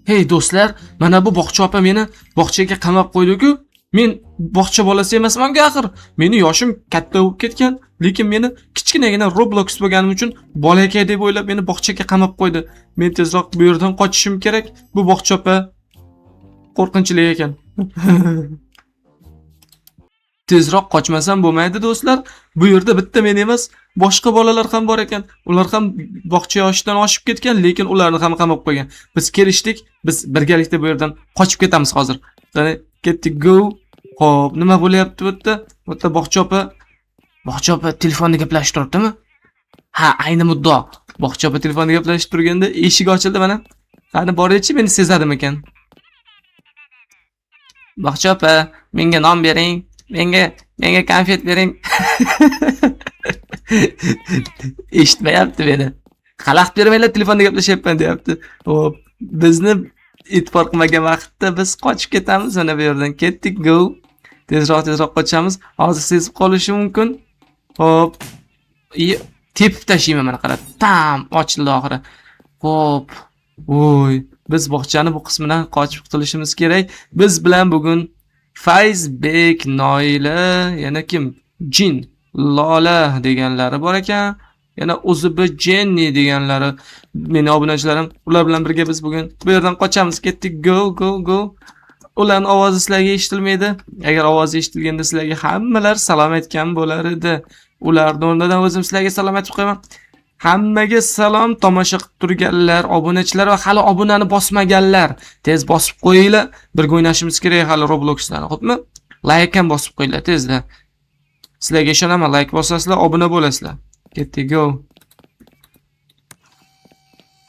Hey do'stlar, mana bu bog'cha opa meni bog'chaga qamab qo'ydi-ku. Men bog'cha bolasi emasman-ku axir. Meni yoshim katta bo'lib ketgan, lekin meni kichkinagina Roblox bo'lganim uchun bolakay deb o'ylab meni bog'chaga qamab qo'ydi. Men tezroq bu yerdan qochishim kerak. Bu bog'cha opa qo'rqinchli ekan. Tezroq qochmasam bo'lmaydi do'stlar. Bu yerda bitta men emas, boshqa bolalar ham bor ekan. Ular ham bog'cha yoshidan oshib ketgan, lekin ularni ham qamab qo'ygan. Biz kelishdik, biz birgalikda bu yerdan qochib ketamiz hozir. Qani, ketdik, go. Xo'p, nima bo'lyapti bu yerda? Bu yerda bog'cha opa, bog'cha opa telefonda gaplashib turibdimi? Ha, ayni muddao. Bog'cha opa telefonda gaplashib turganda eshik ochildi mana. Qani boraychi, meni sezadimikan? Bog'cha opa, menga non bering. Menga konfet bering. Eshitmayapti meni. Xalaqit bermanglar, telefonda gaplashyapman deyapti. Xo'p, bizni e'tibor qilmagan vaqtda biz qochib ketamiz mana bu yerdan. Ketdik, go. Tezroq tezroq qochamiz. Hozir sezib qolishi mumkin. Xo'p. Tepib tashlayman mana qarab. Tam ochildi oxiri. Xo'p. Voy, biz bog'chani bu qismidan qochib qutulishimiz kerak. Biz bilan bugun Fayzbek, Noila, yana kim? Jin, Lola deganlari bor ekan. Yana UZB Jenny deganlari meni obunachilarim. Ular bilan birga biz bugun bu yerdan qochamiz. Ketdik, go go go. Ularning ovozi sizlarga eshitilmaydi. Agar ovozi eshitilganda sizlarga hammalar salom aytgan bo'lar edi. Ularning o'rnidan o'zim sizlarga salom aytib qo'yaman. Hammaga salom, tomosha qilib turganlar, obunachilar va hali obunani bosmaganlar. Tez bosib qo'yinglar. Birga o'ynashimiz kerak hali Roblox'dan, xo'pmi? Like ham bosib qo'yinglar tezda. Sizlarga ishonaman, like bosasizlar, obuna bo'lasizlar. Ketdik, go.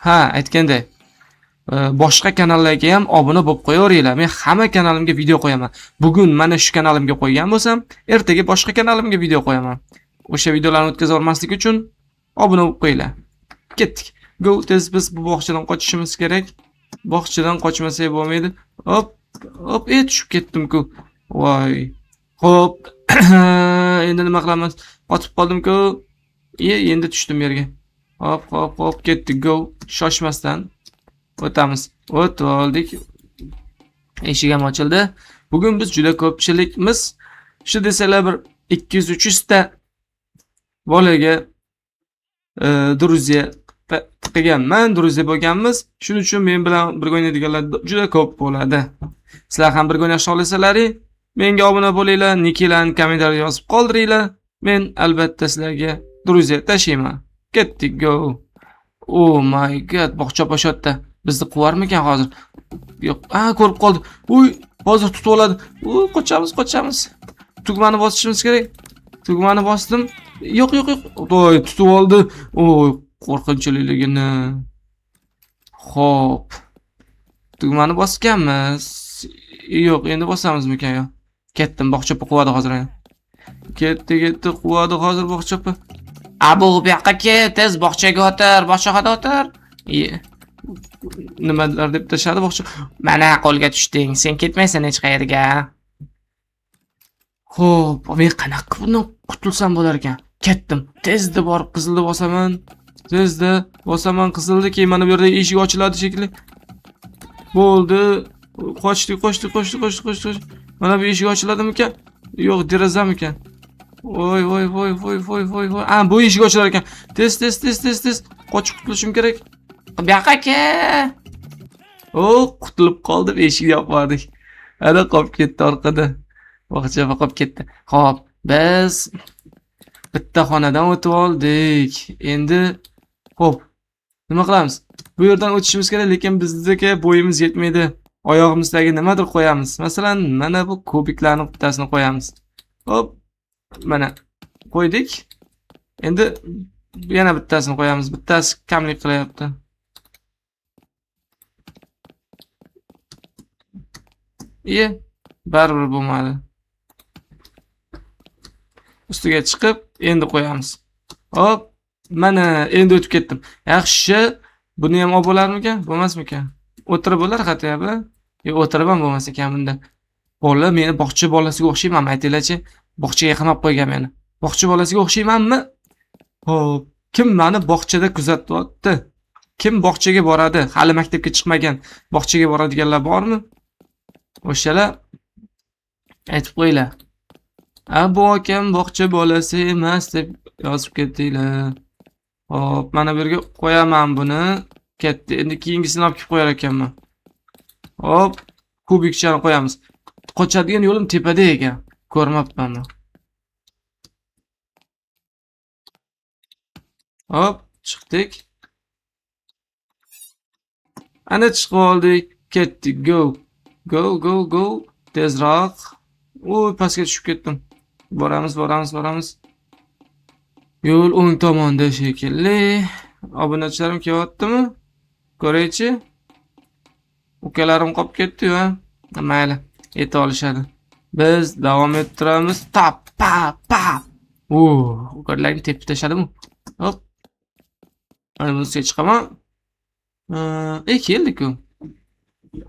Ha, aytganday, boshqa kanallarga ham obuna bo'lib qo'yaveringlar. Men hamma kanalimga video qo'yaman. Bugun mana shu kanalimga qo'ygan bo'lsam, ertaga boshqa kanalimga video qo'yaman. O'sha videolarni o'tkazib olmaslik uchun obuna bo'lib qo'yinglar. Ketdik. Go, tez biz bu bog'chadan qochishimiz kerak. Bog'chadan qochmasak bo'lmaydi. Hop, hop, tushib ketdim-ku. Voy. Xo'p. Endi nima qilamiz? Qotib qoldim-ku. Endi tushdim yerga. Hop, hop, hop, ketdik. Go. Shoshmasdan o'tamiz. O'tib oldik. Eshik ham ochildi. Bugun biz juda ko'pchilikmiz. Shu desalar bir 200-300 ta bolaga друзья qilganman, друзья bo'lganmiz. Shuning uchun men bilan birga o'ynaydiganlar juda ko'p bo'ladi. Sizlar ham birga o'ynashni xohlasalaring, menga obuna bo'linglar, niklarni kommentariyada yozib qoldiringlar. Men albatta sizlarga друзья tashlayman. Ketdik, go. Oh my god, bog'cha opa shu yerda. Bizni quvarmikan hozir? Yo'q, a, ko'rib qoldi. Uy, hozir tutib oladi. Uy, qochamiz, qochamiz. Tugmani bosishimiz kerak. Tugmani bosdim. Yo'q, yo'q, yo'q. Voy, tutib oldi. Oy, qo'rqinchliligini. Xo'p. Tugmani bosganmiz. Yo'q, endi bosamizmikan yo'q. Ketdim, bog'cha opa quvadi hozir. Ketdi, ketdi, quvadi hozir bog'cha opa. Abu, bu yoqqa kel, tez bog'chaga o'tir, bog'chaga o'tir. Nimalar deb tashladi bog'cha. Mana qo'lga tushding. Sen ketmaysan hech qayerga. Xo'p, men qanaqa bundan qutulsam bo'lar ekan? Ketdim. Tezda borib qizilni bosaman. Tezda bosaman qizilni, keyin mana bu yerda eshik ochiladi shekilli. Bo'ldi. Qochdik, qochdik, qochdik, qochdik, qochdik. Mana bu eshik ochiladimikan? Yo'q, derazamikan? Voy, voy, voy, voy, voy, voy, voy. A, bu eshik ochilar ekan. Tez, tez, tez, tez, tez. Qochib qutulishim kerak. Bu yoqqa kel. O, qutulib qoldim, eshikni yopib yubordik. Ana qolib ketdi orqada. Bog'cha qolib ketdi. Xo'p, biz bitta xonadan o'tib oldik. Endi xo'p, nima qilamiz? Bu yerdan o'tishimiz kerak, lekin bizdagi bo'yimiz yetmaydi. Oyog'imizdagi nimadir qo'yamiz. Masalan, mana bu kubiklarning bittasini qo'yamiz. Hop, mana qo'ydik. Endi yana bittasini qo'yamiz. Bittasi kamlik qilyapti. Iye, baribir bo'lmadi. Ustiga chiqib endi qo'yamiz. Hop, mana endi o'tib ketdim. Yaxshi, buni ham olib bo'larmikan? Bo'lmasmikan? O'tirib bo'lar hatto, yo'q, o'tirib ham bo'lmas ekan bunda. Bola meni bog'cha bolasiga o'xshaymanmi, aytinglarchi? Bog'chaga qamab qo'ygan meni. Bog'cha bolasiga o'xshaymanmi? Xo'p, kim meni bog'chada kuzatyapti? Kim bog'chaga boradi? Hali maktabga chiqmagan bog'chaga boradiganlar bormi? O'shalar aytib qo'yinglar. A bu akam bog'cha bolasi emas deb yozib ketdinglar. Hop, mana bu yerga qo'yaman buni. Ketdi. Endi keyingisini olib kelib qo'yar ekanman. Hop, kubikchani qo'yamiz. Qochadigan yo'lim tepada ekan. Ko'rmabman men. Hop, chiqdik. Ana chiqib oldik. Ketdik. Go. Go, go, go. Tezroq. Uy, pastga tushib ketdim. Boramiz, boramiz, boramiz. Yo'l o'ng tomonda shekilli. Obunachilarim kelyaptimi? Ko'raychi. Ukalarim qolib ketdi-yu, ha. Mayli, yeta olishadi. Biz davom ettiramiz. Tap, pa, pa. Ukalarni tepib tashladimi? Hop. Mana buni ustiga chiqaman. Keldi-ku.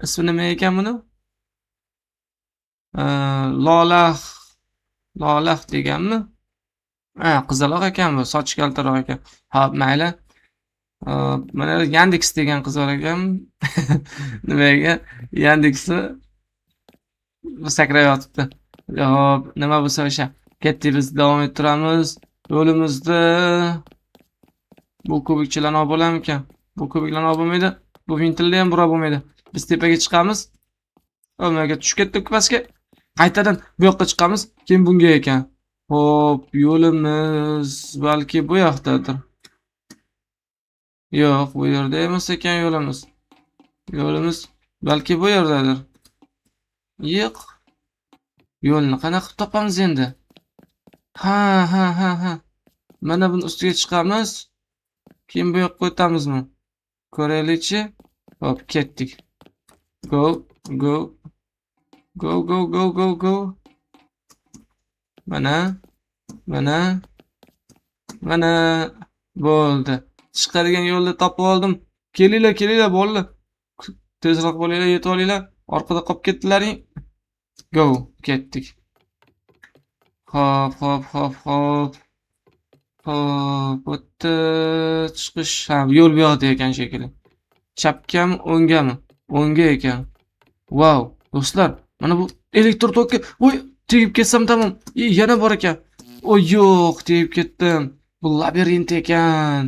Ismi nima ekan buni? Lolah. Lolah deganmi? Ha, qizaloq ekan bu, sochi kaltaroq ekan. Hop, mayli. Mana Yandex degan qiz bor ekan. Nima ekan? Yandexni sakrab yotibdi. Hop, nima bo'lsa o'sha. Ketdik, biz davom ettiramiz yo'limizda. Bu kubikchalarni olib bo'larmikan? Bu kubiklarni olib bo'lmaydi. Bu ventilni ham burab bo'lmaydi. Biz tepaga chiqamiz. Nimaga tushib ketdik pastga? Qaytadan bu yoqqa chiqamiz, keyin bunga ekan. Hop, yo'limiz balki bu yoqdadir. Yo'q, bu yerda emas ekan yo'limiz. Yo'limiz balki bu yerdadir. Yo'q. Yo'lni qanaqa qilib topamiz endi? Ha, ha, ha, ha. Mana buni ustiga chiqamiz. Keyin bu yoqqa o'tamizmi? Ko'raylikchi. Hop, ketdik. Go, go. Go, go, go, go, go. Mana, mana, mana bo'ldi. Chiqadigan yo'lni topib oldim. Kelinglar, kelinglar, bolalar. Tezroq bo'linglar, yetib olinglar. Orqada qolib ketdilaring. Go, ketdik. Hop, hop, hop, hop. Hop, bu yerda chiqish, ha, yo'l bu yoqda ekan shekilli. Chapgami, o'ngami? O'ngga ekan. Wow, do'stlar, mana bu elektr tokka, voy, tegib ketsam tamom. Yana bor ekan. Oy, yo'q, tegib ketdim. Bu labirint ekan.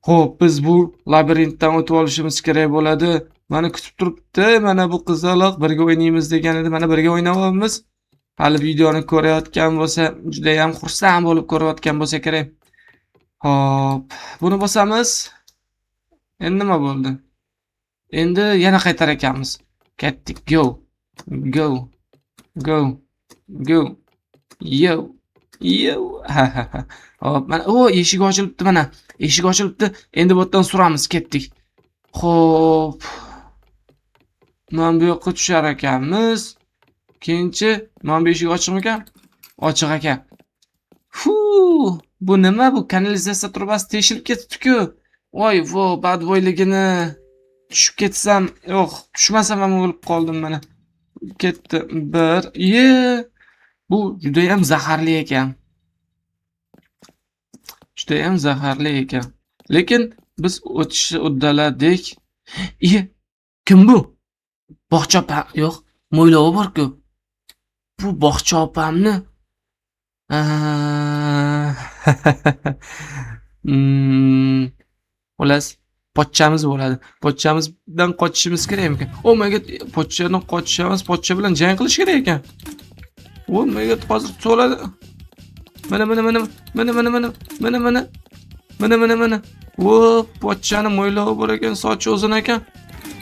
Xo'p, biz bu labirintdan o'tib olishimiz kerak bo'ladi. Mana kutib turibdi. Mana bu qizaloq birga o'ynaymiz degan edi. Mana birga o'ynayapmiz. Hali videoni ko'rayotgan bo'lsa, juda ham xursand bo'lib ko'rayotgan bo'lsa kerak. Xo'p, buni bosamiz. Endi nima bo'ldi? Endi yana qaytar ekanmiz. Ketdik. Go. Go. Go. Go. Yo. Yo. Ha ha ha. Hop, mana o eshik ochilibdi mana. Eshik ochilibdi. Endi bu yerdan suramiz, ketdik. Xo'p. Mana bu yoqqa tushar ekanmiz. Keyinchi mana bu eshik ochiqmikan? Ochiq ekan. Fu, bu nima bu? Kanalizatsiya trubasi teshilib ketibdi-ku. Voy, vo, badbo'yligini. Tushib ketsam, yo'q, tushmasam ham o'lib qoldim mana. Ketdi. Bir. Ye. Bu juda ham zaharli ekan. Juda ham zaharli ekan. Lekin biz o'tishni uddaladik. Iye, kim bu? Bog'cha opa, yo'q, mo'ylovi bor-ku. Bu bog'cha opamni. Xullas, pochchamiz bo'ladi. Pochchamizdan qochishimiz kerak ekan. Oh my god, pochchadan qochishamiz, pochcha bilan jang qilish kerak ekan. Oh my god, hozir so'ladi. Mana mana mana mana mana mana mana mana mana mana mana. O, pochchani mo'ylovi bor ekan, sochi uzun ekan.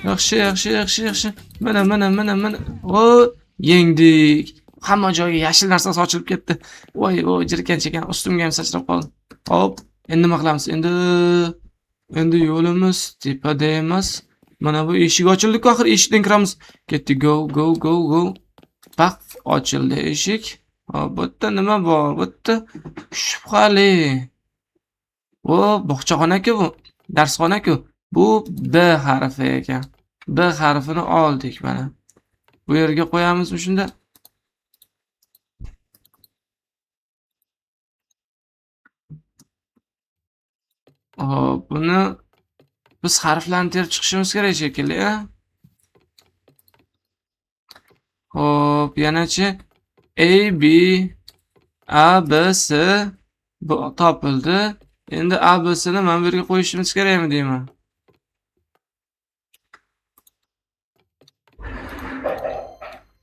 Yaxshi, yaxshi, yaxshi, yaxshi. Mana mana mana mana. O, yengdik. Hamma joyga yashil narsa sochilib ketdi. Voy, voy, jirkanch ekan. Ustimga ham sachrab qoldi. Hop, endi nima qilamiz? Endi yo'limiz tepada emas. Mana bu eshik ochildi-ku, axir eshikdan kiramiz. Ketdik, go, go, go, go. Paq, ochildi eshik. Hop, bu yerda nima bor? Bu yerda shubhali. O, bog'chaxona-ku bu. Darsxona-ku. Bu B harfi ekan. B harfini oldik mana. Bu yerga qo'yamizmi shunda? Hop, buni Biz harflarni terib chiqishimiz kerak shekilli, a? Xo'p, yanachi A B A B S bu topildi. Endi A B S ni mana bu yerga qo'yishimiz kerakmi deyman.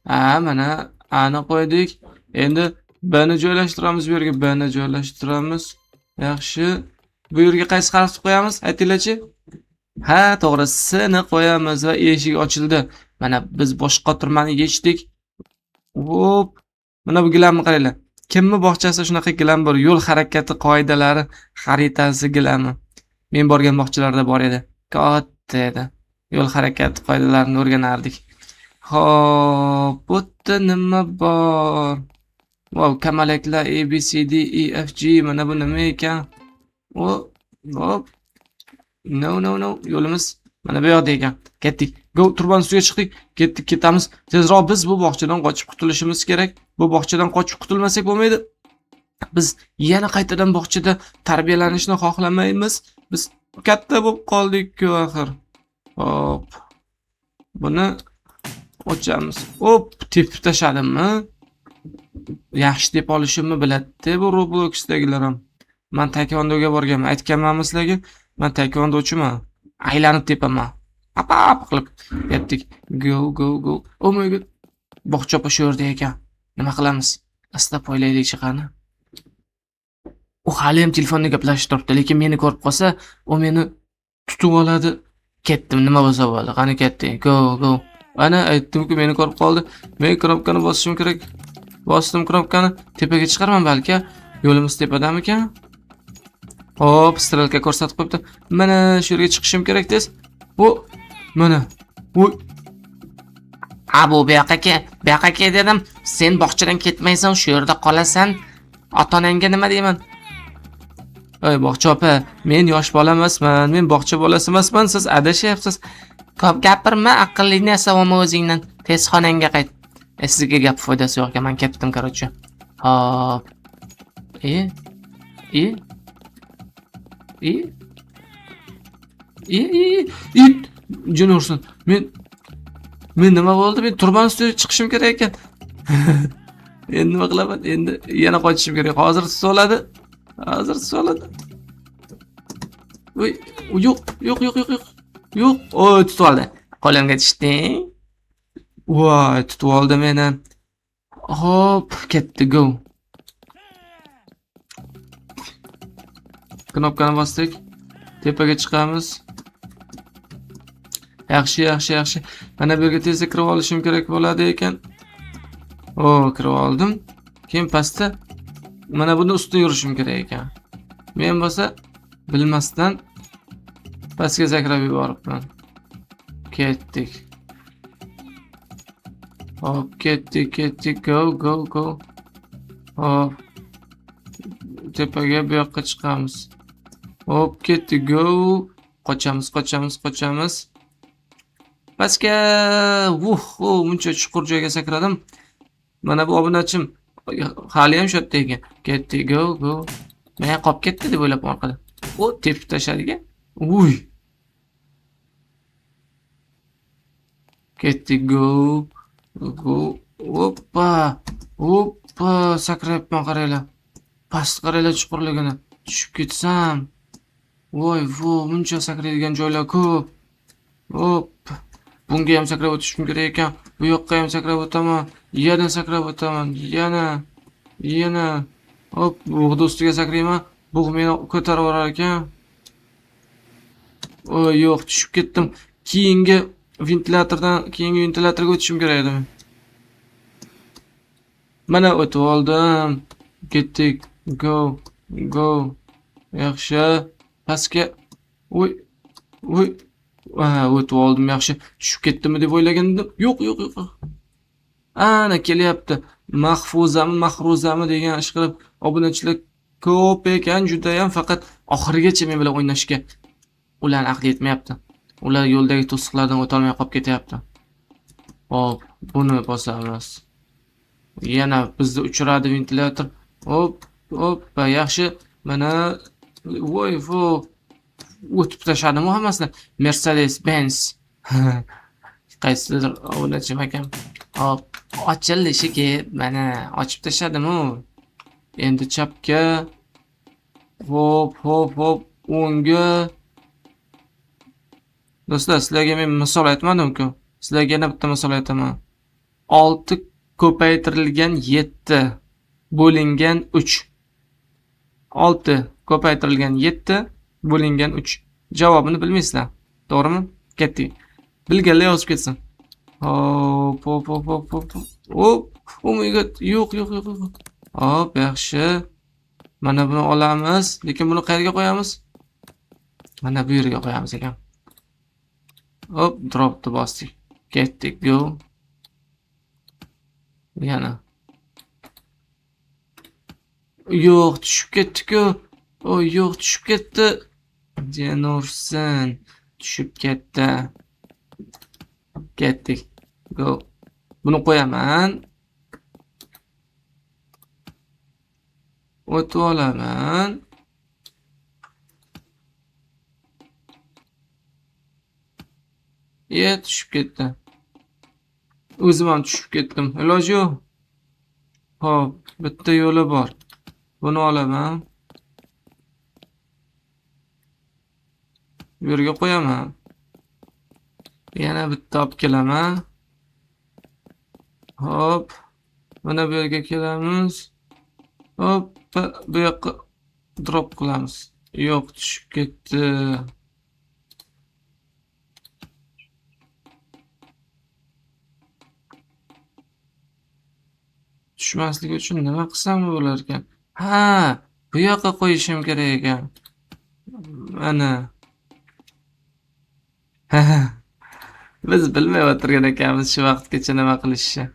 Ha, mana A ni qo'ydik. Endi B ni joylashtiramiz bu yerga, B ni joylashtiramiz. Yaxshi. Bu yerga qaysi harfni qo'yamiz? Aytinglarchi. Ha, to'g'ri, S ni qo'yamiz va eshik ochildi. Mana biz bosh qotirmani yechdik. Hop. Mana bu gilamni qaranglar. Kimni bog'chasida shunaqa gilam bor? Yo'l harakati qoidalari xaritasi gilami. Men borgan bog'chalarda bor edi. Katta edi. Yo'l harakati qoidalarini o'rganardik. Xo'p, bu yerda nima bor? Wow, kamalaklar A B C D E F G. Mana bu nima ekan? O, hop. No, no, no. Yo'limiz mana bu yoqda ekan. Ketdik. Go, turbani ustiga chiqdik. Ketdik, ketamiz. Tezroq biz bu bog'chadan qochib qutulishimiz kerak. Bu bog'chadan qochib qutulmasak bo'lmaydi. Biz yana qaytadan bog'chada tarbiyalanishni xohlamaymiz. Biz katta bo'lib qoldik-ku axir. Hop. Buni ochamiz. Hop, tepib tashladimmi? Yaxshi deb olishimni biladi-da bu Robloxdagilar ham. Men taekvondoga borganman. Aytganmanmi sizlarga? Men taekvondochiman. Aylanib tepaman. Apap qilib ketdik. Go, go, go. Oh my god. Bog'cha opa shu yerda ekan. Nima qilamiz? Asta poylaylik chiqani. U hali ham telefonda gaplashib turibdi, lekin meni ko'rib qolsa, u meni tutib oladi. Ketdim, nima bo'lsa bo'ldi. Qani ketdik. Go, go. Ana aytdim-ku, meni ko'rib qoldi. Men knopkani bosishim kerak. Bosdim knopkani. Tepaga chiqarman balki. Yo'limiz tepadamikan? Hop, strelka ko'rsatib qo'yibdi. Mana shu yerga chiqishim kerak tez. Bu mana. Voy. Abu bu yoqqa kel, bu yoqqa kel dedim. Sen bog'chadan ketmaysan, shu yerda qolasan. Ota-onangga nima deyman? Ey bog'cha opa, men yosh bola emasman, men bog'cha bolasi emasman, siz adashyapsiz. Ko'p gapirma, aqlli narsa olma o'zingdan. Tez xonangga qayt. Sizga gap foydasi yo'q ekan, men ketdim, karochi. Hop. E? E? E? E, e, e, jin ursin. Men nima bo'ldi? Men turbani ustiga chiqishim kerak ekan. Endi nima qilaman? Endi yana qochishim kerak. Hozir tutib oladi. Hozir tutib oladi. Uy, yo'q, yo'q, yo'q, yo'q, yo'q. Yo'q, oy, tutib oldi. Qo'limga tushding. Voy, tutib oldi meni. Hop, ketdi, go. Knopkani bosdik. Tepaga chiqamiz. Yaxshi, yaxshi, yaxshi. Mana bu yerga tezda kirib olishim kerak bo'ladi ekan. O, kirib oldim. Keyin pastda mana buni ustida yurishim kerak ekan. Men bo'lsa bilmasdan pastga sakrab yuboribman. Ketdik. Hop, ketdik, ketdik. Go, go, go. Hop. Tepaga bu yoqqa chiqamiz. Hop, ketdik, go. Qochamiz, qochamiz, qochamiz. Pastga, vuh, muncha chuqur joyga sakradim. Mana bu obunachim hali ham shu yerda ekan. Ketdik, go, go. Men qolib ketdi deb o'ylab orqada. O, tepib tashladiga. Uy. Ketdik, go. Go. Hoppa. Hoppa, sakrayapman qaranglar. Past qaranglar chuqurligini. Tushib ketsam. Voy, vo, muncha sakraydigan joylar ko'p. Hop. Bunga ham sakrab o'tishim kerak ekan. Bu yoqqa ham sakrab o'taman. Yana sakrab o'taman. Yana. Yana. Hop, bug'ni ustiga sakrayman. Bug' meni ko'tarib yuborar ekan. Oy, yo'q, tushib ketdim. Keyingi ventilatordan keyingi ventilatorga o'tishim kerak edi. Mana o'tib oldim. Ketdik. Go, go. Yaxshi. Pastga. Uy, uy. Ha, o'tib oldim, yaxshi. Tushib ketdimmi deb o'ylagandim. Yo'q, yo'q, yo'q. Ana kelyapti. Mahfuzami, Mahruzami degan ish qilib obunachilar ko'p ekan, juda ham, faqat oxirigacha men bilan o'ynashga ularning aqli yetmayapti. Ular yo'ldagi to'siqlardan o'ta olmay qolib ketyapti. Hop, buni bosamiz. Yana bizni uchiradi ventilator. Hop, hop, yaxshi. Mana voy, vo. O'tib tashladim hammasini. Mercedes Benz. Qaysidir obunachim ekan. Hop, ochildi eshigi. Mana ochib tashladim-u. Endi chapga. Hop, hop, hop, o'ngga. Do'stlar, sizlarga men misol aytmadim-ku. Sizlarga yana bitta misol aytaman. 6 ko'paytirilgan 7 bo'lingan 3. 6 ko'paytirilgan 7 bo'lingan 3. Javobini bilmaysizlar. To'g'rimi? Ketdik. Bilganlar yozib ketsin. Hop, hop, hop, hop, hop. Hop, oh my god. Yo'q, yo'q, yo'q, yo'q. Hop, yaxshi. Mana buni olamiz, lekin buni qayerga qo'yamiz? Mana bu yerga qo'yamiz ekan. Hop, dropni bosdik. Ketdik, go. Yana. Yo'q, tushib ketdi-ku. O, yo'q, tushib ketdi. Jenursin tushib ketdi. Ketdik. Go. Buni qo'yaman. O'tib olaman. Ye, tushib ketdi. O'zim ham tushib ketdim. Iloji yo'q. Xo'p, bitta yo'li bor. Buni olaman. Bu yerga qo'yaman. Yana bitta olib kelaman. Hop. Mana bu yerga kelamiz. Hop, bu yoqqa drop qilamiz. Yo'q, tushib ketdi. Tushmasligi uchun nima qilsam bo'lar ekan? Ha, bu yoqqa qo'yishim kerak ekan. Mana. Biz bilmay o'tirgan ekanmiz shu vaqtgacha nima qilishni.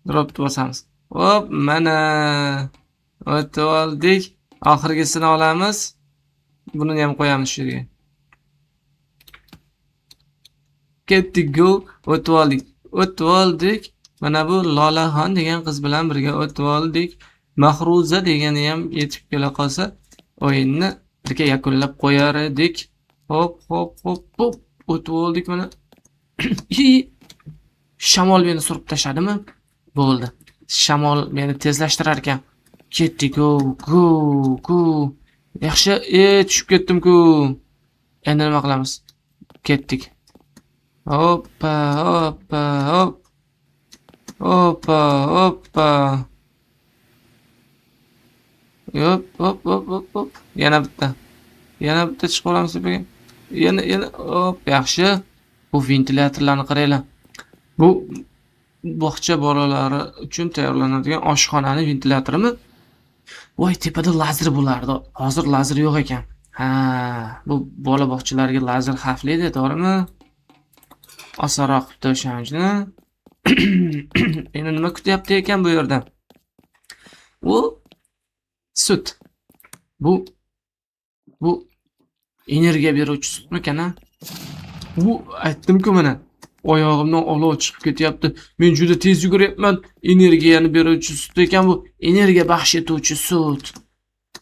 Dropni bosamiz. Hop, mana o'tib oldik. Oxirgisini olamiz. Buni ham qo'yamiz shu yerga. Ketdik, go. O'tib oldik. O'tib oldik. Mana bu Lolaxon degan qiz bilan birga o'tib oldik. Mahruza degani ham yetib kela qolsa, o'yinni birga yakunlab qo'yar edik. Hop, hop, hop, hop. O'tib oldik mana. Shamol meni surib tashladimi? Bo'ldi. Shamol meni tezlashtirar ekan. Ketdik, go, go, go. Yaxshi, tushib ketdim-ku. Endi nima qilamiz? Ketdik. Hoppa, hoppa, hop. Hoppa, hoppa. Hop, hop, hop, hop, hop. Yana bitta. Yana bitta chiqib olamiz tepaga. Yana, yana, hop, yaxshi. Bu ventilyatorlarni qaranglar. Bu bog'cha bolalari uchun tayyorlanadigan oshxonani ventilyatorimi? Voy, tepada lazer bo'lardi. Hozir lazer yo'q ekan. Ha, bu bola bog'chalarga lazer xavfli edi, to'g'rimi? Osonroq qilibdi o'shaning uchun. Endi nima kutyapti ekan bu yerda? U sut. Bu energiya beruvchi sutmikan, ha? Bu aytdim-ku mana. Oyog'imdan olov chiqib ketyapti. Men juda tez yuguryapman. Energiyani beruvchi sut ekan bu. Energiya baxsh etuvchi sut.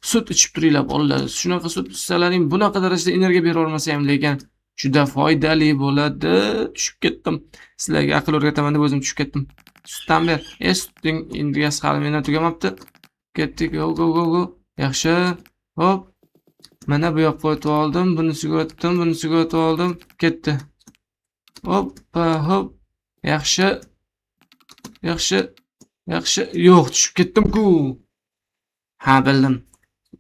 Sut ichib turinglar bolalar. Shunaqa sut ichsalaring bunaqa darajada energiya bera olmasa ham, lekin juda foydali bo'ladi. Tushib ketdim. Sizlarga aql o'rgataman deb o'zim tushib ketdim. Sutdan ber. Sutning energiyasi hali mendan tugamabdi. Ketdik. Go, go, go, go. Yaxshi. Hop. Mana bu yoqqa o'tib oldim. Bunisiga o'tdim, bunisiga o'tib oldim. Ketdi. Hoppa, hop. Yaxshi. Yaxshi. Yaxshi. Yo'q, tushib ketdim-ku. Ha, bildim.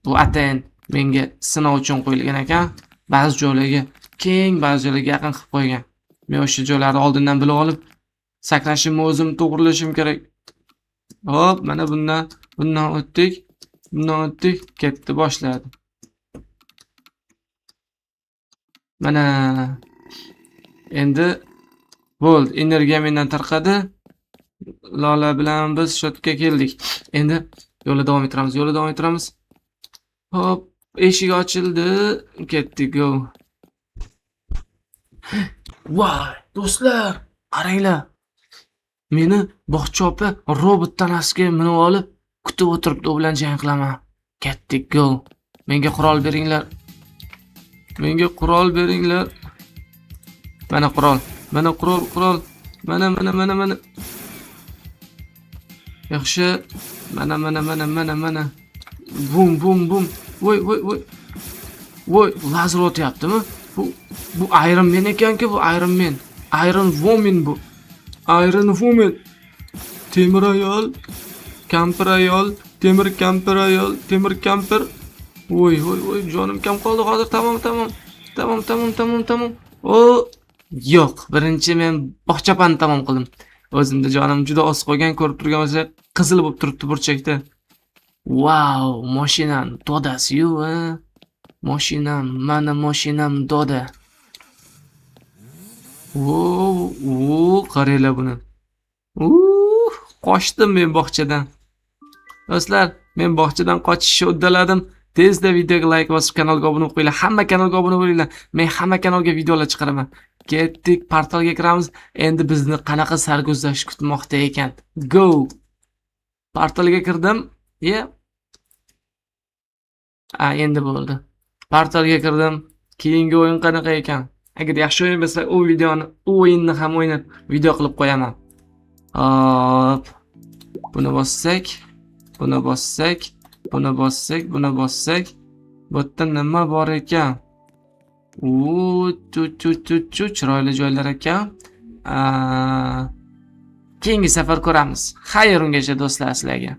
Bu atayin menga sinov uchun qo'yilgan ekan. Ba'zi joylarga keng, ba'zi joylarga yaqin qilib qo'ygan. Men o'sha joylarni oldindan bilib olib, sakrashimni o'zim to'g'rilashim kerak. Hop, mana bundan o'tdik. Bundan o'tdik, ketdi, boshladi. Mana endi bo'ldi, energiya mendan tarqadi. Lola bilan biz shotga keldik. Endi yo'lda davom ettiramiz, yo'lda davom ettiramiz. Hop, eshik ochildi, ketdik, go. Voy, do'stlar, qaranglar. Meni bog'cha opa robot tanasiga minib olib kutib o'tiribdi, u bilan jang qilaman. Ketdik, go. Menga qurol beringlar. Menga qurol beringlar. Mana qurol. Mana qurol, qurol. Mana, mana, mana, mana. Yaxshi. Mana, mana, mana, mana, mana. Bum, bum, bum. Voy, voy, voy. Voy, lazer otyaptimi? Bu Iron Man ekan-ku, bu Iron Man. Iron Woman bu. Iron Woman. Temir ayol. Kampir ayol, temir kampir ayol, temir kampir. Voy, voy, voy, jonim kam qoldi hozir. Tamom, tamom. Tamom, tamom, tamom, tamom. O, yo'q, birinchi men bog'chapani tamom qildim. O'zimda jonim juda oz qolgan, ko'rib turgan bo'lsa, qizil bo'lib turibdi burchakda. Vau, mashinam dodasi-yu, a. Mashinam, mana mashinam doda. O, o, qaranglar buni. Qochdim men bog'chadan. Do'stlar, men bog'chadan qochishni uddaladim. Tezda videoga like bosib, kanalga obuna bo'lib qo'yinglar. Hamma kanalga obuna bo'linglar. Men hamma kanalga videolar chiqaraman. Ketdik, portalga kiramiz. Endi bizni qanaqa sarguzasht kutmoqda ekan? Go! Portalga kirdim. Ye. A, endi bo'ldi. Portalga kirdim. Keyingi o'yin qanaqa ekan? Agar yaxshi o'yin bo'lsa, u videoni, u o'yinni ham o'ynab video qilib qo'yaman. Hop. Buni bossak, buni bossak, buni bossak, buni bossak. Bu yerda nima bor ekan? U chu chu chu chu, chiroyli joylar ekan. Keyingi safar ko'ramiz. Xayr ungacha, do'stlar, sizlarga.